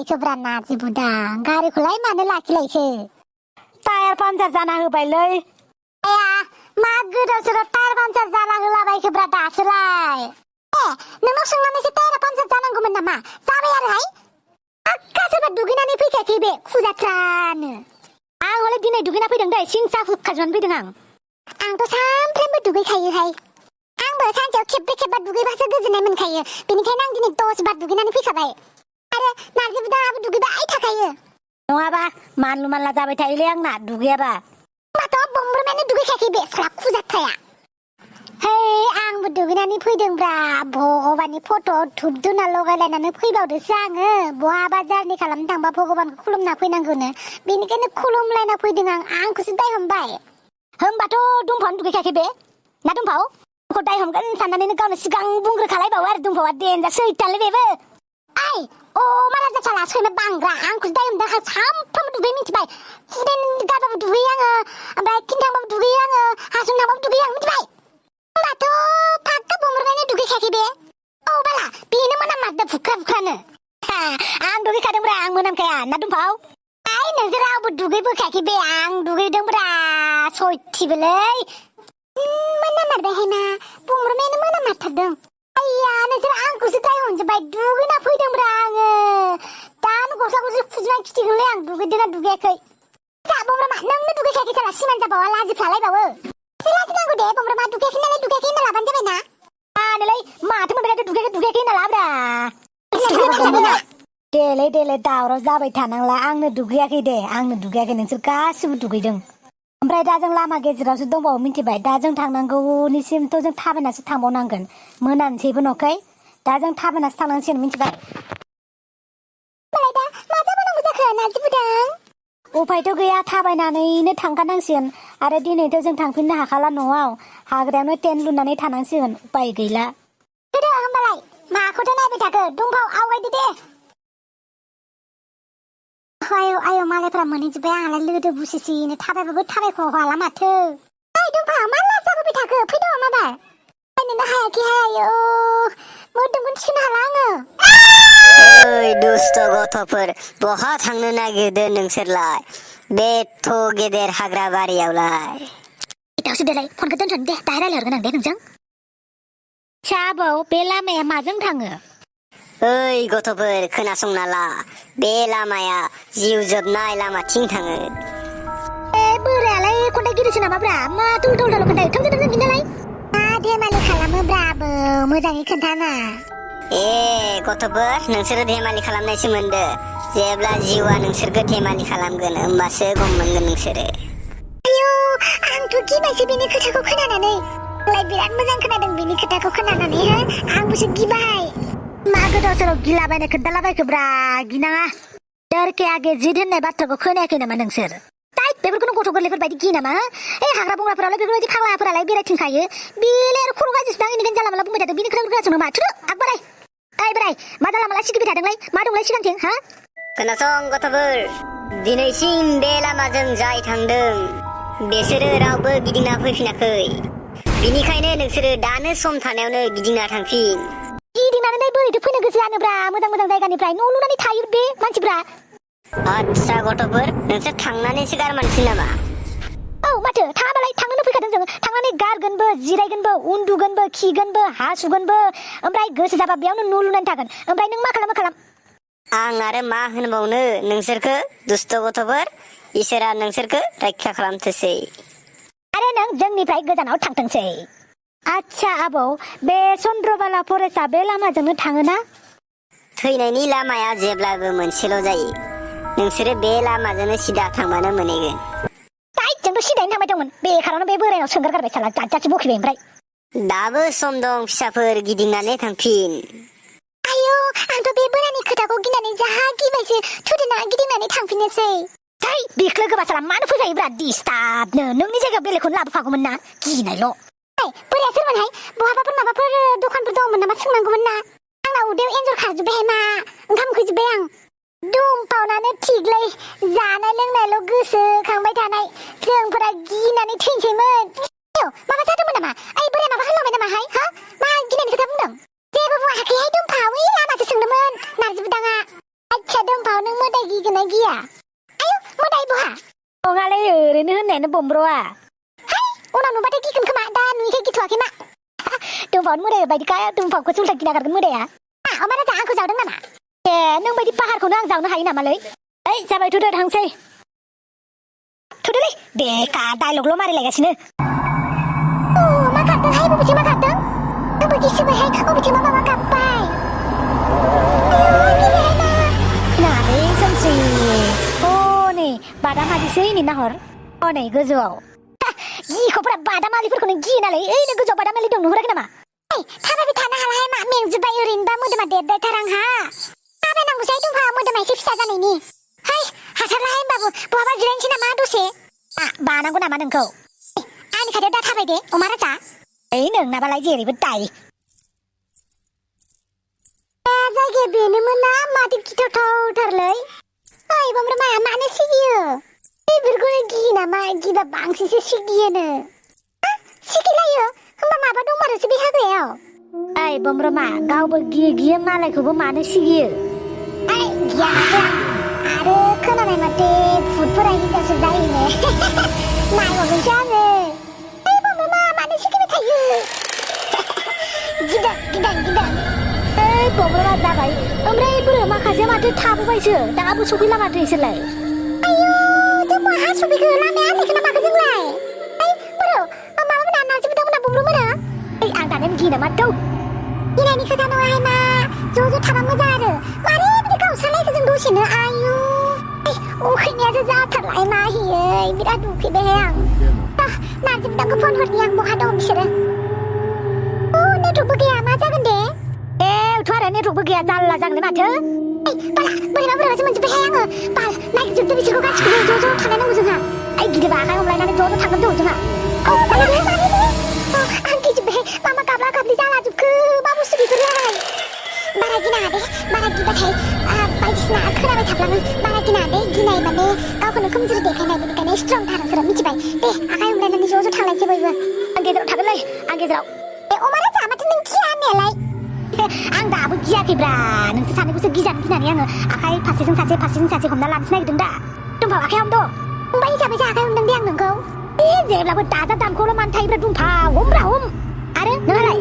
लाबायखोब्रा नाजि बुदां गारिखौलाय मानो लाखिलायखो टायार पान्चार जाना होबायलै आया मा गोदाव सोराव टायार पान्चार जाना होलाबायखोब्रा दासोलाय नोंनाव सोंनानैसो टायार पान्चार जानांगौमोन नामा जाबाय आरोहाय आक्का सोरबा दुगैनानै फैखायाखै बे खुजाथ्रानो आं हले दिनै दुगैना फैदों दै सिंसा हुखाजोन फैदों आंथ' सानफ्रामबो दुगैखायोहाय आंबो सानसेयाव खेबब्रै खेबबा दुगैबासो गोजोननाय मोनखायो बेनिखायनो आं दिनै 10 बार दुगैनानै फैखाबाय आरो नारजि बुदाङाबो दुगैबाय थाखायो नङाबा मानलु मानला जाबाय थायोलै आंना दुगैयाबा होमबाथ' बमब्रमायानो दुगैखायाखै बे साला खुजाथ्राया हे आंबो दुगैनानै फैदोंब्रा भगबाननि फट' धुप धुना लगायलायनानै फैबावदोसो आङो बहाबा जारनि खालामनो थांबा भगबानखौ खुलुमना फैनांगौनो बेनिखायनो खुलुमलायना फैदों आंखौसो दाय हमबाय होमबाथ' दुमफावनो दुगैखायाखै बे ना दुमफाव आंखौ दाय हमगोन साननानैनो गावनो सिगां बुंग्रोखालायबावो आरो दुमफावा देनजार सैतानलै बेबो ओइ अ माला जासाला सैमा बांग्रा आंखौसो दाय हमदों आं सानफ्रामबो दुगै मिथिबाय हुदान गारबाबो दुगैयो आङो ओमफ्राय खिन्थांबाबो दुगैयो आङो हासुं थांबाबो दुगैयो आं मिथिबाय होमबाथ' फाक्का बमब्रमायानो दुगैखायाखै बे औ बाला बेनो मोनामारदों बुख्रा बुख्रानो आं दुगैखादोंब्रा आं मोनामखाया ना दुमफाव आइ नोंसोर रावबो दुगैबोखायाखै बे आं दुगैदोंब्रा सयथिबोलै मोनामारबायहाय मा बमब्रमायानो मोनामारथारदों आइया नोंसोर आंखौसो दाय हमजोब्बाय दुगैना फैदोंब्रा आङो दानो गस्ला गस्ला खुजोबनानै खिथिगोनलै आं दुगैदोंना दुगैयाखै जा बमब्रमा नोंनो दुगैखायाखै साला सिमान जाबावा लाजिफ्लालायबावो लाजिनांगौ दे बमब्रमा दुगैयाखै होनना लाबानो जाबाय ना आनोलै माथो मोनबाय दुगैयाखै होनना लाब्रा देलै दावराव जाबाय थानांला आंनो दुगैयाखै नोंसोर गासिबो दुगैदों ओमफ्राय दा जों लामा गेजेरावसो दंबावो मिथिबाय दा जों थांनांगौनिसिमथ' जों थाबायनासो थांबावनांगोन मोनानोसैबो न'खै दा जों थाबायनासो थांनांसिगोन मिथिबाय होमबालाय दा मा जाबावनांगौ जाखो नारजि बुदां उफायथ' गैया थाबायनानैनो थांखानांसिगोन आरो दिनैथ' जों थांफिननो हाखाला न'आव हाग्रायावनो टेन्ट लुनानै थानांसिगोन उपाय गैला होदो होमबालाय माखौथो नायबाय थाखो दुमफाव आवगायदो दे आयौ मालायफ्रा मोनहैजोब्बाय आंहालाय लोदो बुसिसिनो थाबायबाबो थाबायख' हाला माथो ओइ दुमफाव मा लाज जाबोबाय थाखो फैदो माबार फैनोनो हायाखै आयौ मोदोमखौनो थिखोनो हाला आङो ओइ दुस्त गथ'फोर बहा थांनो नागिरदों नोंसोरलाय बे थ' गेदेर हाग्रा बारियावलाय दावसो देलाय फनखौ दोनथ'नो दे दाहाय रायलायहरगोन आं दे नोंजों आबौ बे लामाया माजों थाङो ओइ गथ'फोर खोनासंना ला बे लामाया जिउ जोबनाय लामाथिं थाङो बोरायालाय खन्थाइगिरिसो नामाब्रा माथो उल्था उल्था खोन्थायो थोंजों बिनालाय मा धेमालि खालामोब्राबो मोजाङै खोन्थाना ए गथ'फोर नोंसोरो धेमालि खालामनायसो मोनदो जेब्ला जिउआ नोंसोरखौ धेमालि खालामगोन होमबासो गम मोनगोन नोंसोरो आयौ आंथ' गिबायसो बेनि खोथाखौ खोनानानै बिराद मोजां खोनादों बेनि खोथाखौ खोनानानै आंबोसो गिबाय मा गोदाव सोराव गिलाबायनाय खोन्थालाबायखोब्रा गिनाङा दोरके आगे जिद होननाय बाथ्राखौ खोनायाखै नामा नोंसोर बेफोरखौनो गथ' गोरलैफोर बायदि गियो नामा हाग्रा बंग्राफोरावलाय बेफोरबायदि फाग्लाफोरालाय बेरायथिंखायो बेलाय आरो खर' गाज्रिसो दां इनिखायनो जानला माला बुंबाय थादों बिनि खोथाखौ खोनासंनो मा थुदो आगबाराय ओइ बोराय मा जानला माला सिगिबाय थादोंलाय मा दंलाय सिगांथिं खोनासं गथ'फोर दिनैसिम बे लामाजों जाय थांदों बिसोरो रावबो गिदिंना फैफिनाखै बिनिखायनो नोंसोरो दानो सम थानायावनो गिदिंना थांफिन गिदिंनानै बोरैथो फैनो गोसो जानोब्रा मोजां मोजां जायगानिफ्राय न' लुनानै थायो बे मानसिफ्रा आदसा गथ'फोर नोंसोर थांनानैसो गारमानसै नामा औ माथो थाङाबालाय थांनोनो फैखादों जों थांनानै गारगोनबो जिरायगोनबो उन्दुगोनबो खिगोनबो हासुगोनबो ओमफ्राय गोसो जाबा बेयावनो न' लुनानै थागोन ओमफ्राय नों मा खालाम आं आरो मा होनबावनो नोंसोरखो दुस्त गथ'फोर इसोरा नोंसोरखो रैखा खालामथोसै आरो नों जोंनिफ्राय गोजानाव थांथोंसै आच्छा आबौ बे चन्द्रबाला फरेस्टआ बे लामाजोंनो थाङोना थैनायनि लामाया जेब्लाबो मोनसेल' जायो नोंसोरो बे लामाजोंनो सिदा थांबानो मोनहैगोन जोंथ' सिदायैनो थांबाय दंमोन बेखारावनो बे बोरायनाव सोंगार गारबाय साला जाथि बखिबाय ओमफ्राय दाबो सम दं फिसाफोर गिदिंनानै थांफिन आयौ आंथ' बे बोरायनि खोथाखौ गिनानै जाहा गिबायसो थुदोना गिदिंनानै थांफिननोसै बिख्लो गोबा साला मानो फैबायोब्रा दिस्टार्बनो नोंनि जायगायाव बेलेगखौनो लाबोफागौमोन ना गिनायल' बोराया सोरमोनहाय बहाबाफोर माबाफोर दखानफोर दंमोन नामा सोंनांगौमोन ना आंना उदैयाव एन्जर खारजोब्बायहाय मा ओंखाम उखैजोब्बाय आं दुमफावनानो थिगलै जानाय लोंनायल' गोसोखांबाय थानाय जोंफोरा गिनानै थैनोसैमोन माबा जादोंमोन नामा ओइ बोराया माबा होनलांबाय नामाहाय मा गिनायनि खोथा बुंदों जेबो बुङाखैहाय दुमफाव ओइ लामासो सोंदोंमोन नारजि बुदाङा Dompau nang moдай गिगोना गिया आयु moдай बहा नङालै ओरैनो होननायानो बमब्र'आ हाय उनाव नुबाथाय गिगोन खोमा दा नुयैखाय गिथ'वाखै मा दोंफावनो मोदाय बायदिखा दोंफावखौ उल्था गिना गारगोन मोदाया अमारा जा आंखौ जावदों नामा ए नों बायदि पाहारखौनो आं जावनो हायो नामालै ओइ जाबाय थुदो थांसै थुदोलै बेका डायलगल' मारिलायगासिनो मा गाबदोंहाय बबेथिं मा गाबदों आंबो गिसोबायहाय बबेथिं मा माबा गाबबाय नालै सोमस्रि हनै बादामालिसै नै नाहर हनै गोजौआव गिखौफोरा बादामालिफोरखौनो गियो नालाय ओइनो गोजौआव बादामालि दं नुहुराखै नामा थाबायबाय थानो हालाहाय मा मेंजोब्बाय ओरैनोबा मोदोमा देरद्रायथार आंहा थाबायनांगौसै दंफा मोदोमा एसे फिसा जानायनि हाय हाथारलाहाय होमबाबो बहाबा जिरायनोसै नामा दसे बानांगौ नामा नोंखौ आंनि खाथियाव दा थाबाय दे अमा राजा ओइ नोंनाबालाय जेरैबो दाय जायगाया बेनोमोन ना माथो गिथावथावथारलै ओइ बमब्रा माया मानो सिगियो बेफोरखौनो गियो नामा गिबा बांसिनसो सिगियोनो सिगिलायो होमबा माबा दंमारोसो बे हाग्रायाव ओइ बमब्रमा गावबो गियो मालायखौबो मानो सिगियो ओइ गिया माथो आरो खोनानाय माथो भुतफोरा हिनजावसो जायोनो नायहरगोनसो आङो ओइ बमब्रा मानो सिगिबाय थायो गिदों ओइ बमब्रमा जाबाय ओमफ्राय बोरो माखासे माथो थाबोबायसो दाबो सफैला माथो इसोरलाय आयौ जों माहा सफैखो लामाया आन्दायखो ना माखो जोंलाय ओइ बोरो माबामोना नार्जिमोना बमब्रमोना ओइ आं दानो गियो नामा थौ गिनायनि खोथा नङाहाय मा ज' थाबा मोजां आरो मारै बिदि गावस्रालायखो जों दसेनो आयु उखैनायासो जाथारलाय माहियै बिराद उखैबायहाय आं नार्जिमोनाखौ फन हरनि आं बहा दं बिसोरो नेटवर्कबो गैया मा जागोन दे थ' आरो नेटवर्कबो गैया जारला जागोनलै माथो बाला बोरैबासो मोनजोब्बायहाय आङो बाल नागिरजोबदो बिसोरखौ गासिखौबो ज' थालायनांगौ जोंहा ओइ गिदिर आखाइ हमलायनानै ज' थांगोन थ' जोंहा मारै आं गिजोब्बायहाय मा गाबला गाबलि जालाजोबखो मा बुस्थु बेफोरलाय बारा गिनाङा दे बारा गिबाथाय बायदिसिना खोनाबाय थाफ्लाङो बारा गिनाङा दे गिनाय माने गावखौनो खोमजोर देखायनाय बेनिखायनो स्ट्रंथार नोंसोरो मिथिबाय दे आखाइ हमलायनानै ज' थांलायसै बयबो आं गेजेराव थागोनलै आं गेजेराव अमा राजा माथो नों गिया होननायालाय आं दाबो गियाखैब्रा नोंसोर सानैखौसो गिजानो गिनानै आङो आखाइ फारसेजों सासे हमना लानोसो नागिरदों दा दुमफाव आखाइ हमद' फंबाय हिसाबैसो आखाइ हमदों दे आं नोंखौ जेब्लाबो दाजा दामखौल' मानो थायोब्रा दुमफाव हमब्रा हम आरो नोंहालाय